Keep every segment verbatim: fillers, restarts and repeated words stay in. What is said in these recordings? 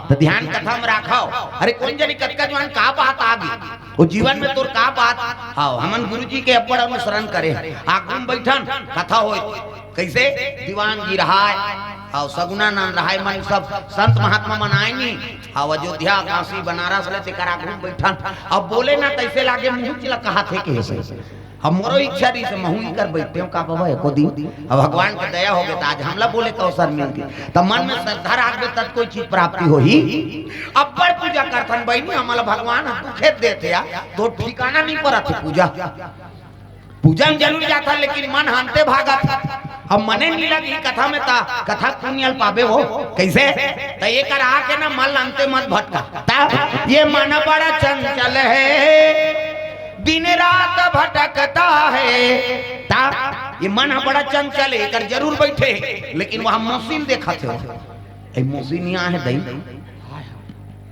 तो ध्यान कथा में राखव। अरे कोन जनी कतका जुवान का बात आ गे, वो जीवन में तोर का बात? हाँ, हमन गुरु जी के अब्बड़ अनुसरण करे। आगू में बैठन, कथा होय। कैसे? दीवान जी रहाय, हाँ, सगुनानंद रहाय, मन सब संत महात्मा मन आय नी। हाँ, अयोध्या, काशी, बनारस ले तेकर आगू में बैठन। अब बोले ना, कैसे लागे, मुँह चिला कहा थे, कैसे? अब मोरो इच्छा रहिस, महूँ इकर बइठतेंव का बाबा एको दिन। अब भगवान के दया होगे त आज हमला बोले के अवसर मिल गे। त मन में श्रद्धा राखबे तब कोई चीज प्राप्ति होही। अब्बड़ पूजा करथन बहिनी, हमला भगवान ह दुखे देथे या, तो ठिकाना नहीं परत हे पूजा। पूजा में जरूर जाथन, लेकिन मन ह अंते भागत। अब मने नहीं लगी कथा में, ता कथा पुण्य ल पाबे हो। कैसे? त एकर आके ना मन ल अंते मत भटका। ता ये मन बड़ा चंचल है, दिन रात भटकता है। ता ये मन ह बड़ा चंचल है, एकर जरूर बैठे हे, लेकिन वहां मौसी ल देखत हे। ए, मौसी नहीं आए हे दई,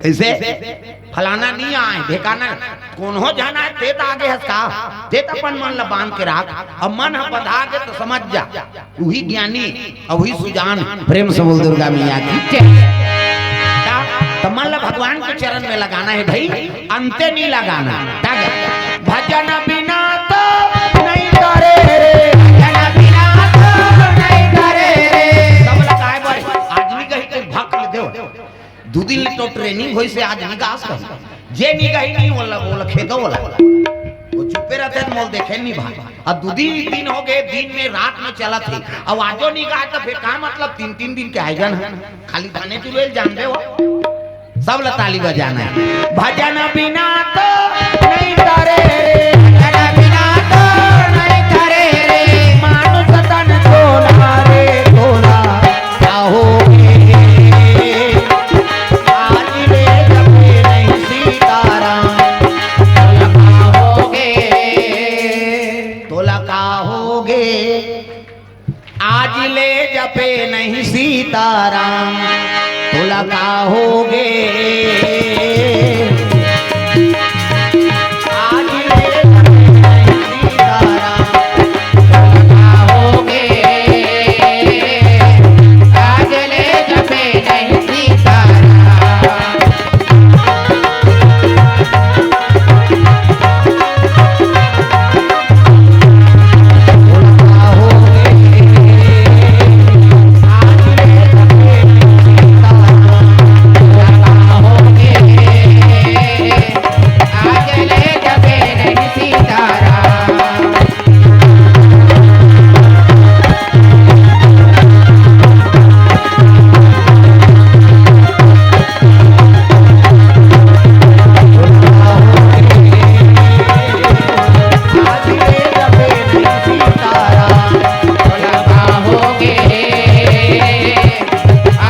कैसे? फलाना नहीं आए, ढेकाना, कोनो झन आए, ते त आगे हस का? ते त अपन मन ल बांध के राख। अब मन ह बंधा गे त समझ जा, उही ज्ञानी, अउ उही सुजान। प्रेम से बोल दुर्गा मैया की जय। त, त मन ल भगवान के चरण में लगाना हे भाई, अंते नहीं लगाना। त, भजन बिना तो नहीं करे रे, भजन बिना तो नहीं करे रे। सब लगाए बर, आज नहीं कही कि भक्त देव। दू दिन ले तो ट्रेनिंग होइस हे, आज नहीं गास कही। जे नहीं गही नहीं, ओला, ओला खेदो ओला। वो चुपे रहते हैं, मोल देखे नहीं भाई। अब दू दिन, दिन हो गए, दिन में, रात में चलत हे। अब आजो नहीं गाय तो फिर का मतलब? तीन, तीन दिन के आयोजन हे, खाली गाने चुड़ैल जानबे हो। सब ला ताली बजाना हे। भजन बिना तो नहीं करे रे, भजन बिना तो नहीं करे रे। मानुष तन छोड़ा रे छोड़ा, का होगे? आज ले जपे नहीं सीताराम, तोला का होगे? तोला का होगे? आज ले जपे नहीं सीताराम, तोला का होगे? आज ले जपे नहीं सीताराम, तोला का होगे? आज ले जपे नहीं सीताराम।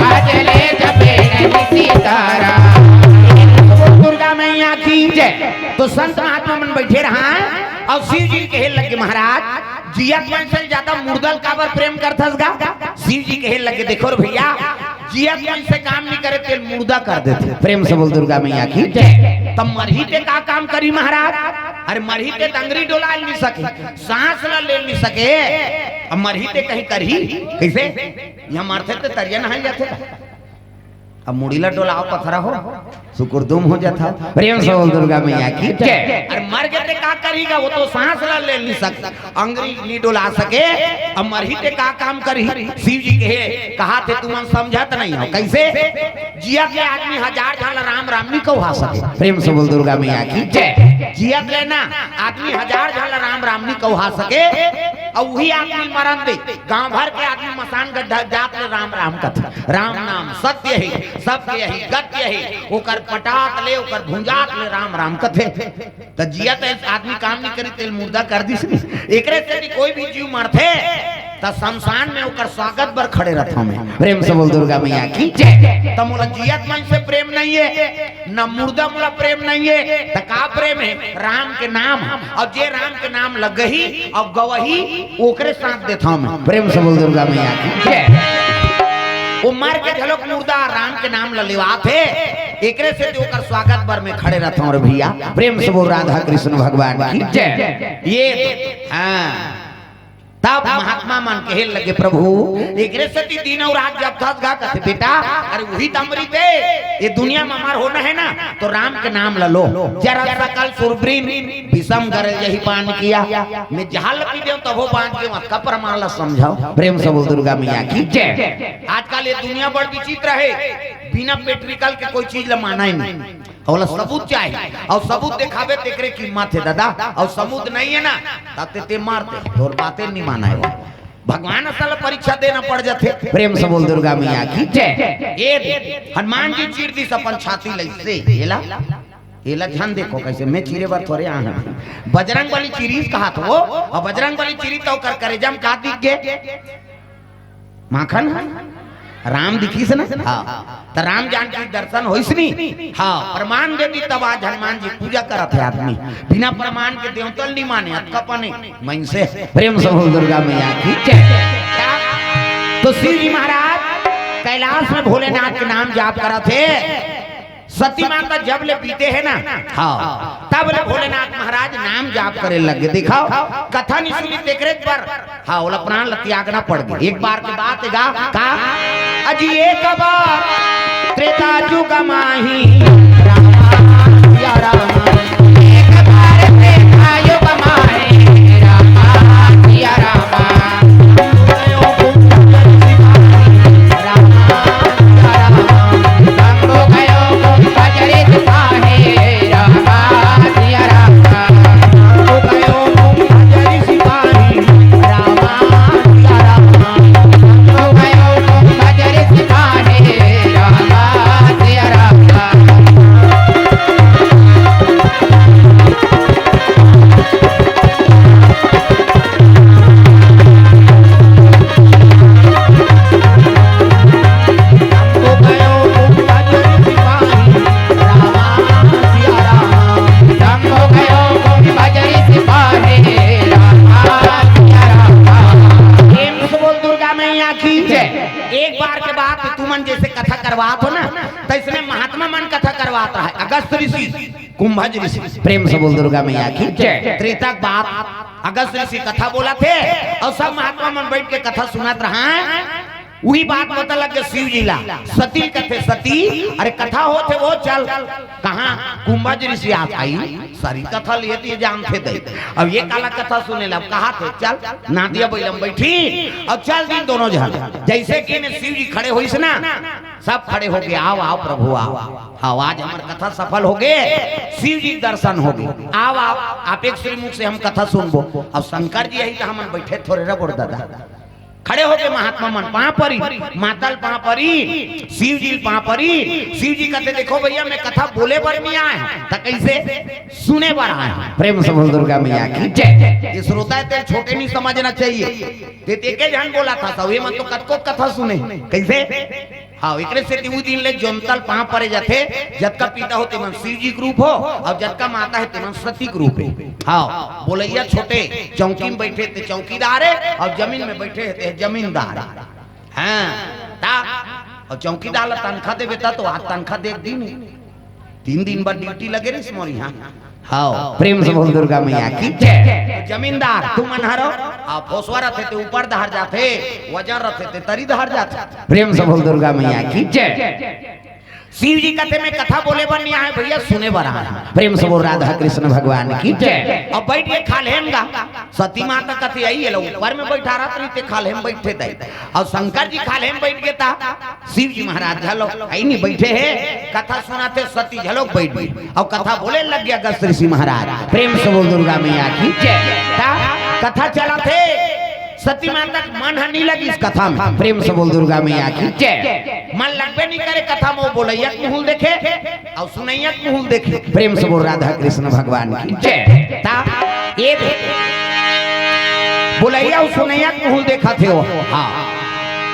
आज ले जपे नहीं सीताराम। दुर्गा मैया की जय। तो संत महात्मा मन बैठे रहा अउ शिव जी कहे लगे, महाराज, जियत मन से ज्यादा मुर्दा ल काबर प्रेम करथस गा? शिव जी कहे लगे, देखो रे भैया, जियत मन से काम नहीं करे, तेल मुर्दा कर देथे। प्रेम से बोल दुर्गा मैया की जय। तब मरही ते का काम करी महाराज? अरे मरही ते त अंगरी डोला नहीं सके, सांस ला ले नहीं सके, अब मरही ते कहीं करही कैसे? यहाँ मरथे ते तरिया नहाए जाथे। अब मुड़ी ला डोलाओ पथरा हो, सुकुरदुम हो जाथा। प्रेम से बोल दुर्गा मैया की जय। अरे मर गे ते का करही गा? वो तो सांस ला ले नहीं सके, अंगरी नहीं डोला सके। अब मरही ते का काम करही? शिव जी कहे, कहा थे तुमन समझत नहीं हो। कैसे? जियत ले आदमी हजार झन ला राम राम नहीं कहा सके। प्रेम से बोल दुर्गा मैया की जय। जियत ले ना आदमी हजार झन ला राम राम नहीं कहा सके, अउ उही आदमी मरन दे, गांव भर के आदमी मसान गड्ढा जात ले राम राम कथे। राम नाम सत्य हे, सबके यही गत्य हे। ओकर पटात ले, ओकर भुंजात ले राम राम कथे। त जियत आदमी काम नहीं करी, तेल मुर्दा कर दिस नहीं। एकरे सेती कोई भी जीव मरथे त शमशान में ओकर स्वागत बर खड़े रथंव मैं। प्रेम से बोल दुर्गा मैया की जय। त मोला जियत मन से प्रेम नहीं हे, न मुर्दा मोला प्रेम नहीं हे, त का प्रेम हे? राम के नाम। अउ जे राम के नाम लगही अउ गवही, ओकरे साथ देथंव मैं। प्रेम से बोल दुर्गा मैया की जय। वो मर के घलोक मुर्दा राम के नाम ल लेवात हे, एकरे सेती ओकर स्वागत बर मैं खड़े रथंव रे भैया। प्रेम से बोल राधा कृष्ण भगवान की जय। ये, हाँ, तब महात्मा मन कहे लगे, "प्रभु, एकरे सेती दिन अउ रात जपथस गा?" कथे, "बेटा, अरे उही त अमृत हे, ये दुनिया म अमर होना हे ना, तो राम के नाम ल लो।" "जरा सकल सुरवृन, विषम गरजहि पान किया।" मैं जहर ल पी देंव तभो बांच गेंव, अतका प्रमाण ल समझव। प्रेम से बोल दुर्गा मैया की जय। आजकल ये दुनिया बड़ विचित्र हे, बिना practical के कोई चीज ल मानय नहीं। ओला सबूत चाही, अउ सबूत देखाबे तेकरे कीमत हे दादा, अउ सबूत नहीं हे ना, तब ते, ते मरते, तोर बाते नहीं मानय वो। भगवान असन ल परीक्षा देना पड़ जाथे। प्रेम से बोल दुर्गा मैया की जय। ये हनुमान जी चीर दिस अपन छाती ल अइसे, एला, एला झन देखो कइसे, मैं चीरे बर थोरे आए हंव। बजरंग बली चीरिस कहात हो, अउ बजरंग बली चीरिस त ओकर करेजा म का दिख गे? माखन ह? राम दिखिस ना? हाँ। त राम जानकी दर्शन होइस नी? हाँ, प्रमाण दे दिस तब आज हनुमान जी पूजा करत हे आदमी। बिना प्रमाण के देवता ल नहीं माने, अतका पने मनसे। प्रेम से बोल दुर्गा मैया की जय। तो शिव जी महाराज कैलाश में भोलेनाथ के नाम जाप करत हे। सती माता जब ले बीते हे ना, हाँ, तब ले भोलेनाथ महाराज नाम जाप करे लगे। देखव, कथा नहीं सुनिस तेकरे बर, हाँ, ओला प्राण ल त्यागना पड़ गे। एक बार के बात हे गा, का? अजी एक बार त्रेता जुग माही, रामा सिया रामा। एक बार त्रेता जुग माही, रामा सिया रामा। प्रेम से बोल दुर्गा मैया की जय। एक बार के बात, तुमन जइसे कथा करवात हो ना, तइसने महात्मा मन कथा करवात रहय। अगस्त ऋषि, कुंभज ऋषि, प्रेम से बोल दुर्गा मैया की जय। त्रेता के बात, अगस्त ऋषि कथा बोलत हे अउ सब महात्मा मन बइठ के कथा सुनत रहय। उही बात पता लग गे शिव जी ला। सती कथे, "सती, अरे कथा होत हे वो, चल।" कहाँ? कुंभज ऋषि आत हे, सारी कथा ल ये जानथे दई। अब ये काला कथा सुने ला, अब कहाथे, "चल।" नांदिया बइला म बइठी अउ चल दिन दोनों झन। जइसे कि ने शिव जी खड़े होइस ना, सब खड़े होगे, "आव, आव प्रभु, आव। आव, आज हमर कथा सफल होगे, शिव जी के दर्शन होगे। आव, आव, आप एक श्रीमुख से हम कथा सुनबो।" अब शंकर जी अही त हमन बइठे थोरे रह बोर दादा। खड़े होके महात्मा मन पाँव परी, माता ल पाँव परी, शिव जी ल पाँव परी। शिव जी कथे, "देखो भइया, मैं कथा बोले बर नहीं आए हंव।" त कइसे? "सुने बर आए हंव।" प्रेम से बोल दुर्गा मैया की जय। ये श्रोता हे, तेला छोटे नहीं समझना चाहिए। ते, ते के झन बोलत हस, सभी मन तो कतको कथा सुने। कइसे? हाँ, एकरे सेती उ दिन ले जोंतल पाँव परे जाथे, जतका पिता हो तेमन शिव जी के रूप हो, अउ जतका माता हे तेमन सती के रूप हे। हाँ, बोलइया छोटे, चौकी म बइठे ते चौकीदार हे, अउ जमीन में बइठे हे ते जमींदार हे। हाँ, त, अउ चौकीदार ला तनखा देबे त, त आज तनखा दे के दिन हे। तीन दिन बर ड्यूटी लगे रहिस मोर इहाँ। हाँ, प्रेम से बोल दुर्गा मैया की जय। जमींदार तुमन हरो, आ, फोसवा रथे ते ऊपर डहर जाथे, वजन रथे ते तरी डहर जाथे। प्रेम से बोल दुर्गा मैया की जय। शिव जी कथे, "मैं कथा बोले बर नहीं आए भइया, सुने बर आए।" प्रेम से बोल राधा कृष्ण भगवान की जय। अब बइठ गे खाल्हे म गा, सती माता कथे, "अई, एला ऊपर में बइठारत रहिते, खाल्हे म बइठे दई।" अउ शंकर जी खाल्हे म बइठ गे त शिव जी महाराज घलो अई नहीं बइठे हे, कथा सुनाथे, सती घलो बइठ गे अउ कथा बोले लग गे अगस्त ऋषि महाराज। प्रेम से बोल दुर्गा मैया की जय। त कथा चलत हे, सती माता के मन ह नहीं लगिस कथा में। प्रेम से बोल दुर्गा मैया की जय। मन लगबे नहीं करे कथा में, वो बोलइया के मुँह ल देखे अउ सुनइया के मुँह ल देखे। प्रेम से बोल राधा कृष्ण भगवान की जय। त ये दे, बोलइया अउ सुनइया के मुँह ल देखत हे वो। हाँ,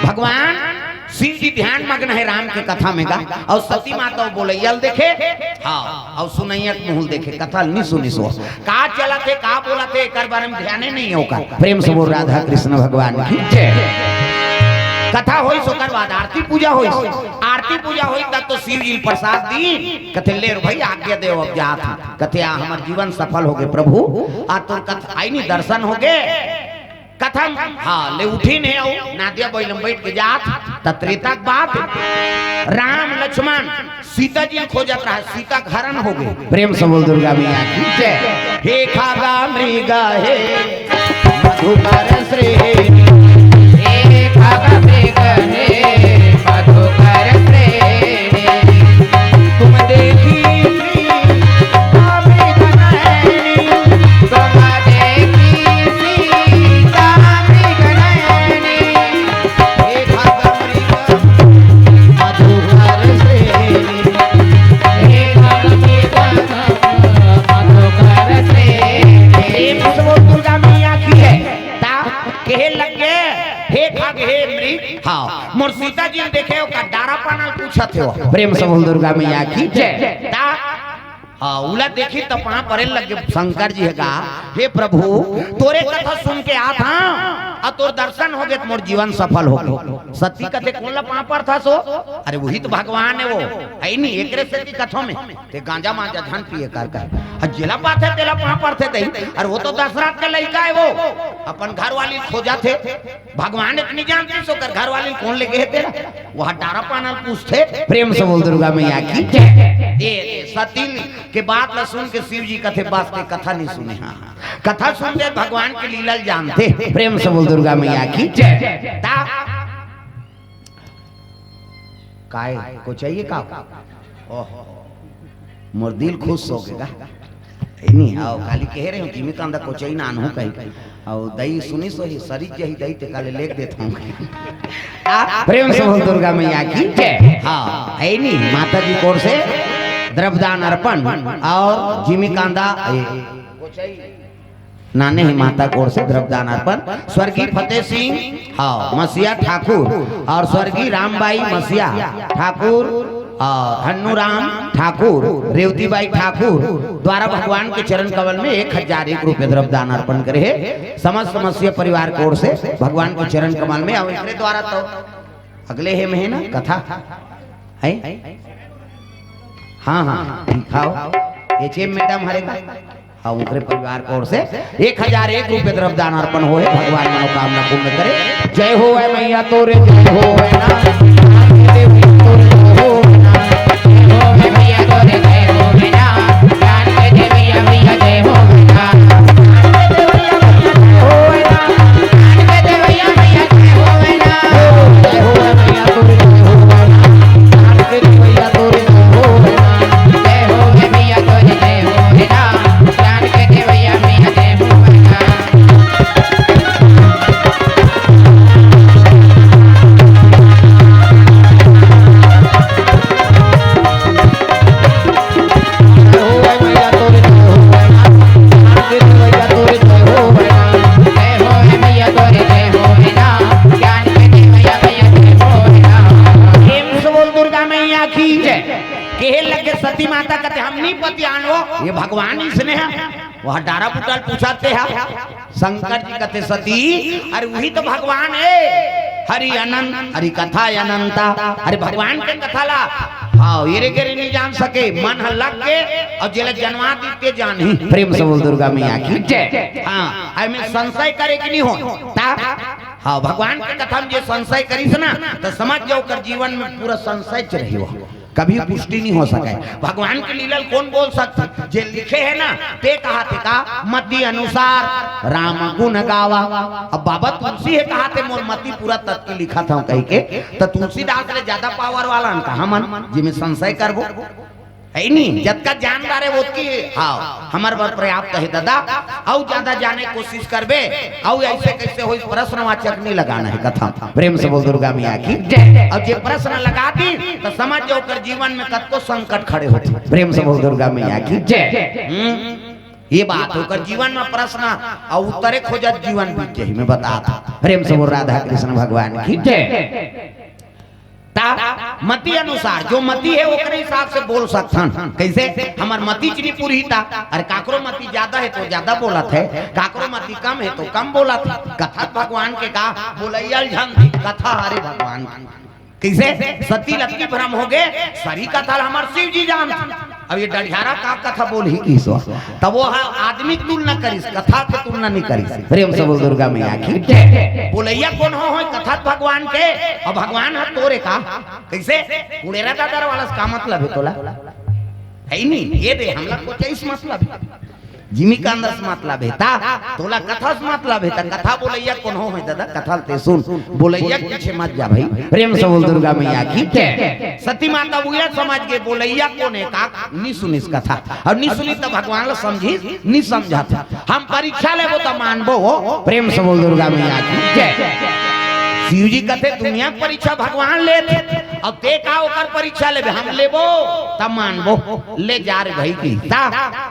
भगवान शिव जी ध्यान मग्न हे राम के कथा में गा, अउ सती माता वो बोलइया ल देखे, हाँ, अउ सुनइया के मुँह ल देखे, कथा ल नहीं सुनिस वो। का चलत हे, का बोलत हे, एकर बारे में ध्याने नहीं हे ओकर। प्रेम से बोल राधा कृष्ण भगवान की जय। कथा होइस, ओकर बाद आरती पूजा होइस। आरती पूजा होइस तब तो शिव जी ल प्रसाद दीन, कथे, "ले रे भई, आज्ञा देव, अब जात हंव।" कथे, "आ, हमर जीवन सफल होगे प्रभु, आ तोर कथा अई नहीं दर्शन होगे।" थम, हाँ, ले उठिन हे अउ नदिया बइलम बइठ के जात, त त्रेता के बात। राम लक्ष्मण सीता जी खोजत रहा, सीता के हरण हो गे। प्रेम से बोल दुर्गा मैया की जय। हे खगा मृग हे मधुकर श्रेणी, हे खगा मृग हे मधुकर श्रेणी, तुम देखी सीता मृग नैनी, तुम देखी सीता मृग नैनी, हे खगा मृग मधुकर श्रेणी, हे खगा मृग मधुकर श्रेणी। प्रेम से बोल दुर्गा मैया की है। ता कहे लग गे, हे खग, हे मृग, हाँ, मोर सीता जी ल देखे, ओकर डारा पाना ल पूछत हे। प्रेम से बोल दुर्गा मैया की जय। ता, हाँ, उला देखिन त पाँव परे लग गे। शंकर जी हे का, हे प्रभु, तोरे कथा सुन के आत हँव, अउ तोर दर्शन हो गे त मोर जीवन सफल हो गे। सती कथे, कोन ला पाँव परथस ओ? अरे, उही तो भगवान हे ओ, हे नी, एकरे सेती कथों में। ते गांजा मांजा झन पिए कर कहे। अउ जेला पाथे तेला पाँव परथे दई। अरे ओ तो दशरथ के लइका हे ओ, अपन घरवाली खोजत हे। भगवान इतनी जानती सो कर घरवाली कोन ले गे हे तेला, ओहा डारा पाना ल पूछथे। प्रेम से बोल दुर्गा मैया की जय। ए, ए, सती के बात ला सुन के शिव जी कथे, बस ते कथा नइ सुने, हाँ, कथा सुनते भगवान के लीला ल जानते। प्रेम से बोल दुर्गा मैया की जय। ता काय कोचइये का? ओह, मोर दिल खुश हो गे गा। हे नी, अउ काली कहे रहेंव, जिमी कांदा कोचई नानहूँ कही। अउ दई सुनिस होही, सरित जही दई ते काले लेग देत हँव। आ, प्रेम से बोल दुर्गा मैया की जय। हाँ, हे नी, माता जी कोर से द्रव्यदान अर्पण अउ जिमी कांदा, ए, नाने ही माता कोर से द्रव्यदान अर्पण स्वर्गीय फतेह सिंह, हाँ, मसीहा ठाकुर अउ स्वर्गीय रामबाई मसीहा ठाकुर अउ हन्नूराम ठाकुर, रेवतीबाई ठाकुर द्वारा भगवान के चरण कमल में एक हजार एक रुपये द्रव्यदान अर्पण करे हे। समस्त मसीहा परिवार कोर से भगवान के चरण कमल में, अउ एकरे द्वारा तो अगले हे महीना कथा हे। हाँ, हाँ, हाँ, ठीक हव। एच एम मैडम हरे का? हाँ, ओकरे परिवार कोर से एक हजार एक रुपये द्रव्यदान अर्पण होहे। भगवान मनोकामना पूर्ण करे। जय होवय मैया तोरे, जय होवय ना। जय होवय मैया तोरे, जय होवय ना। प्रेम से बोल दुर्गा मैया की जय। कहे लगे सती माता कथे, हम नहीं पति आन वो, ये भगवान इसने है। वह डारा बुटा ल पूछत हे। शंकर जी कथे, सती, अरे उही तो भगवान हे। हरि अनंत, हरि कथा अनंता। अरे भगवान के कथा ला, हाँ, एरे गेरे नहीं जान सके, मन ह लग गे, अउ जेला जनवा दिस ते जानही। प्रेम से बोल दुर्गा मैया की जय। हाँ, एमे संशय करे के नहीं हो। ता, हाँ, भगवान के कथा में जे संशय करिस ना, त समझ जाओ ओकर जीवन में पूरा संशय च रही हो। कभी पुष्टि नहीं हो सके। भगवान के लीला ल कोन बोल सकथे? जे लिखे हे ना, ते कहाथे का, मति अनुसार राम गुण गावा। अब बाबा तुलसी हे कहाथे, मोर मति पूरा तत्की लिखत हँव कहिके, त तुलसीदास ले ज्यादा पावर वाला न कहा मन, जेमे संशय करबो? हे नी, जतका जानदार हे, ओतकी, हाँ, हमर बर पर्याप्त हे दादा। अउ ज्यादा जाने के कोशिश करबे, अउ ऐसे कैसे होई, प्रश्नवाचक नहीं लगाना हे कथा। प्रेम से बोल दुर्गा मैया की जय। अउ जे प्रश्न लगा दिस, त समझ जाओ, ओकर जीवन में कतको संकट खड़े होथे। प्रेम से बोल दुर्गा मैया की जय। हम्म, ये बात, ओकर जीवन में प्रश्न अउ उत्तरे खोजत जीवन बीत जाही, मैं बतात हँव। प्रेम से बोल राधा कृष्ण भगवान की जय। ता मति अनुसार, जो मति हे, ओकरे हिसाब से बोल सकथन। कैसे? हमर मति च नइ पुरही ता, अरे काकरो मति ज्यादा हे तो ज्यादा बोलत हे, काकरो मति कम हे तो कम बोलत हे। कथा भगवान के का, बोलइया ल झन दे, कथा हरे भगवान के। कैसे? सती ल अतकी भ्रम हो गे, सरी कथा ल हमर शिव जी जानथे। अब ये डढ़ियारा का कथा बोलही किहिस, तब वो ह आदमी के तुलना करिस, कथा के तुलना नहीं करिस। प्रेम से बोल दुर्गा मैया की जय। बोलइया कोन हो, होय कथा त भगवान के, अउ भगवान ह तोरे का? कइसे? कुड़ेरा दादर वाला से का मतलब हे तोला? हे ही नहीं, ये दे, हमला कोचई से मतलब हे, जिमीकांद से मतलब हे, ता तोला कथा से मतलब हे, ता कथा बोलइया कोन हो, होय दादा, कथा ल ते सुन, बोलइया के पीछे मत जा भाई। प्रेम से बोल दुर्गा मैया की जय। सती माता उया समझ गे, बोलइया कोन हे का? नी सुनिस कथा, अउ नी सुनिस त भगवान ल समझिस, नी समझत। हम परीक्षा लेबो त मानबो हो। प्रेम से बोल दुर्गा मैया की जय। शिव जी कथे, दुनिया के परीक्षा भगवान लेथे, अब ते का ओकर परीक्षा लेबे? हम लेबो त मानबो। ले जा रे भाई की ता।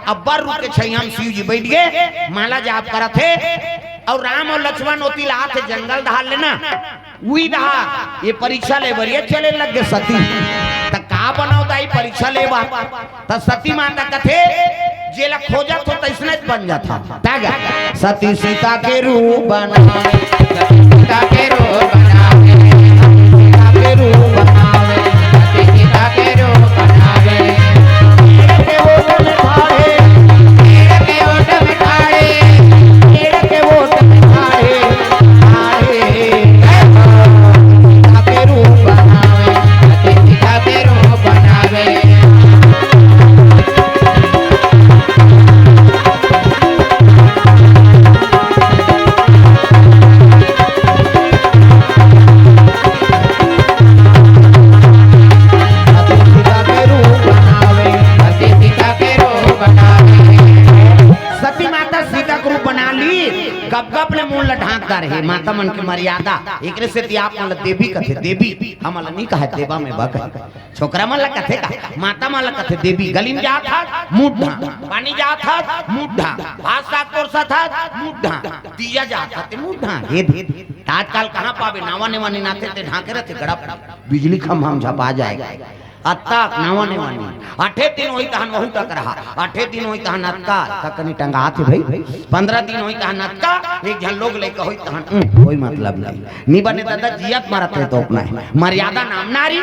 अब्बर रुख के छइहां म शिव जी बइठ गे, माला जाप करत हे, अउ राम अउ लक्ष्मण ओती ल आथे जंगल डहार ले ना, उही डहार ये परीक्षा ले बर ये चले लग गे सती। त का बनव दाई परीक्षा ले बर? त सती माता कथे, जेला खोजत हो तइसने बन जात हो। ता गा, सती सीता के रूप बनावे, सती सीता के रूप बनावे, सती सीता के रूप बनावे, सती सीता के रूप बनावे। पेड़ के ओट में ठाढ़े, पेड़ के ओट में ठाढ़े, पेड़ के ओट में ठाढ़े, ठाढ़े। सीता के रूप बनावे, सती सीता के रूप बनावे। सती माता सीता के रूप बना ली, गप गप ले मुंह ल ढांक डारे हे। माता मन के मर्यादा, एकरे सेती आप मन ल देवी कथे, देवी, हमन ल नी कहे, देवा में बा कहे। छोकरा मन ला कथे का, माता मन ला कथे देवी। गली में जात हस, मुंह ढांक, पानी जात हस, मुंह ढांक, भात साग परोसत हस, मुंह ढांक, दीया जात हस, ते मुंह ढांक, हे दे। त आजकल कहां पाबे, नावा नेवा निनाथे ते ढांके रथे, गड़प बिजली खंभा में झपा जाय। अतका नावा नेवा नी। आठे दिन होही तहन वहू टकरहा, आठे दिन होही तहन अतका, त कनी टंगाथे भाई। पंद्रह दिन होही तहन अतका, एक झन लोग लइका होही तहन, उम, कोई मतलब नहीं। नी बने दादा, जियत मरत हे तो अपना हे। मर्यादा नाम नारी।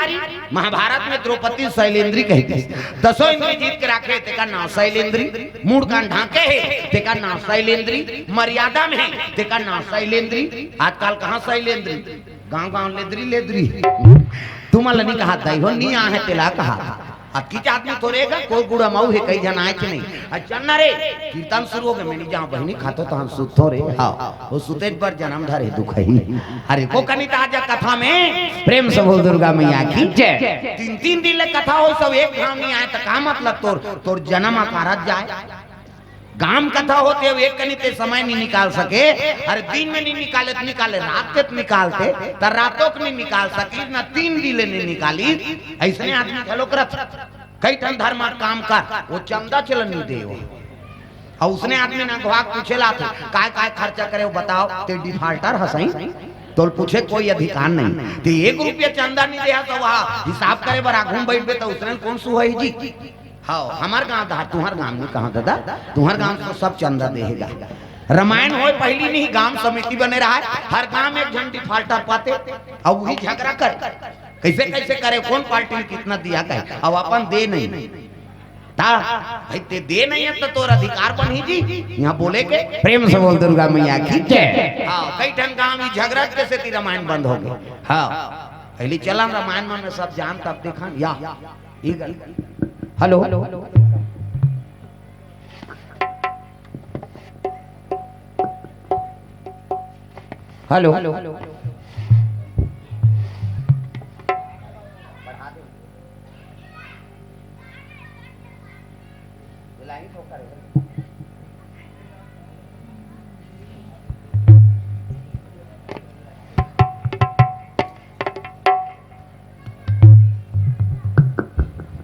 महाभारत में द्रौपदी शैलेंद्री कहिथे, दसों इंद्री जीत के राखे, तेकर नांव शैलेंद्री। मुड़ कान ढांके हे, तेकर नांव शैलेंद्री। मर्यादा में हे, तेकर नांव शैलेंद्री। आजकल कहां शैलेंद्री, गांव गांव लेदरी लेदरी। तुमन ल नी कहा दाई हो, नी आहे तेला कहा। अतकीच आदमी थोरे गा, कोई गुड़ा मऊ हे, कई झन आएच नहीं। अ चल ना रे, कीर्तन शुरू होगे, मैं नी जांव बहिनी, खातो तहन सुतथों रे। हां, वो सुतेच बर जनम धरे दुखही। अरे को कनी त आजा कथा में, प्रेम से बोल दुर्गा मैया की जय। तीन तीन दिन ले कथा होय, सब एक घांव नी आए त का मतलब तोर, तोर जनम अकारथ जाय। गांव कथा होथे, एक कनी ते समय नी निकाल सके। अरे दिन में नी निकाले त निकाले, रात के त निकालते, त रातों के नी निकाल सकी, ना तीन दिन ले नी निकाली। अइसने आदमी घलोक रथे। कई ठन धर्म काम कर, वो चंदा चलन नी दे वो। अउ उसने आदमी ना घुवाक पूछे ला थे, "काय काय खर्चा करे हो बताओ, ते defaulter हसई।" तोल पूछे कोई अधिकार नहीं। ते एक रुपया चंदा नी दे हा, त वहा हिसाब करे बर आघू में बइठबे, त उसने कोन सुहाई जी? हां, हमर गांव धार, तुंहर गांव नी कहां दादा, तुंहर गांव तो सब चंदा दे हे गा। रामायण होय पहिली नी, गांव समिति बने रहा, हर गांव में एक झन defaulter पाते, अउ उही झगरा करे। कइसे कइसे करे, कोन पार्टी में कितना दिया कहे, अउ अपन दे नहीं। त भाई ते दे नहीं हे त तोर अधिकार बनही जी, यहां बोले के। प्रेम से बोल दुर्गा मैया की जय। हां, कई ठन गांव में झगरा के सेती रामायण बंद होगे। हां, पहिली चलन रामायण मन में सब जान तब देखन या। ई गल। Hello. Hello. Hello. Hello.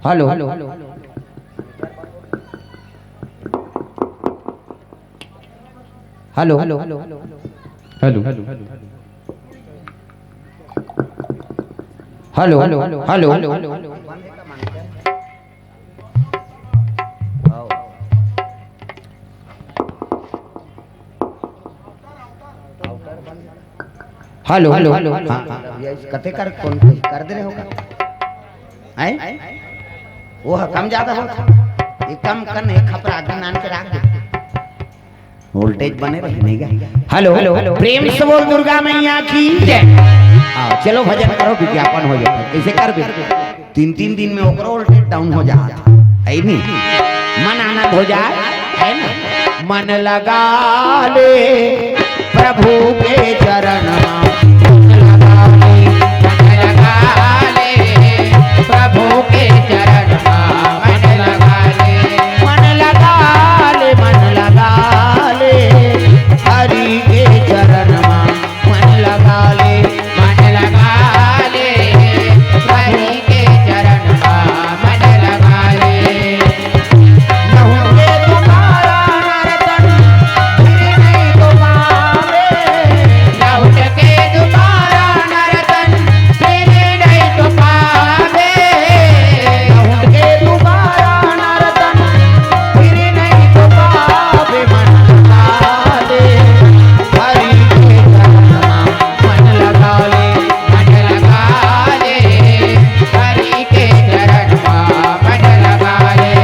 Hello. Hello. Hello. Hello. Hello. हां, हां। भैया, इस कते कर, कोन कर दे रहे हो का? हैं? वो ह कम ज्यादा होत हे। ये कम कन एक खपरा आगे नान के राख दे। वोल्टेज बने रही नहीं गा। हेलो, प्रेम से बोल दुर्गा मैया की जय। हाँ, चलो भजन करो, विज्ञापन हो जाए। कैसे कर भी? तीन तीन दिन में ओकरो वोल्टेज डाउन हो जात हे नहीं? मन आनंद हो जाए, है ना? मन लगा ले प्रभु के चरण मा, मन लगा ले, मन लगा ले प्रभु के चरण मा, मन लगा ले, मन लगा ले, मन लगा ले हरि के चरण मा, मन लगा ले, मन लगा ले हरि के चरण मा, मन लगा ले। लहुट के दुबारा नरतन फिर नहीं तो पावे। लहुट के दुबारा नरतन फिर नहीं तो पावे। लहुट के दुबारा नरतन फिर नहीं तो पावे। मन लगा ले हरि के चरण मा, मन लगा ले, मन लगा ले हरि के चरण मा, मन लगा ले।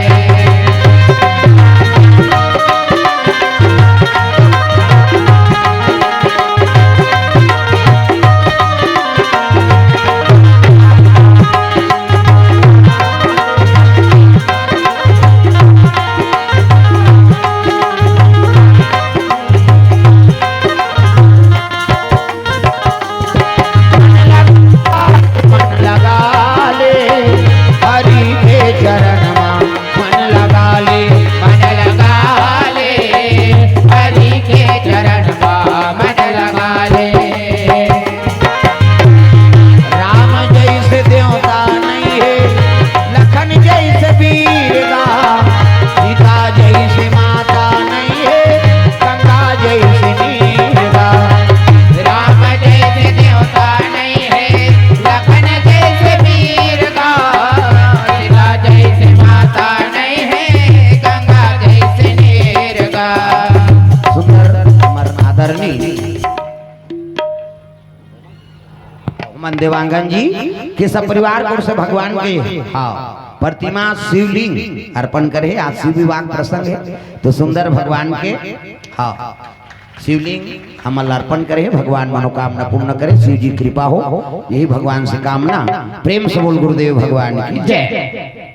मन लगा ले हरि के चरण मा, मन लगा ले, मन लगा ले हरि के चरण मा, मन लगा ले। राम जैसे देवता नहीं है, लखन जैसे वीर गा, सीता जैसे माता नहीं है, गंगा जैसे नीर गा। राम जैसे देवता नहीं है, लखन जैसे वीर गा, सीता जैसे माता नहीं है, गंगा जैसे नीर गा। सुंदर हमर आदरणीय मन देवांगन जी के सब परिवार को से भगवान के, हाँ, प्रतिमा शिवलिंग अर्पण करे। आज शिव विवाह प्रसंग है, तो सुंदर भगवान के, हाँ, शिवलिंग हमन अर्पण करे, भगवान मनोकामना पूर्ण करे, शिव जी कृपा हो, यही भगवान से कामना। प्रेम से बोल गुरुदेव भगवान की जय।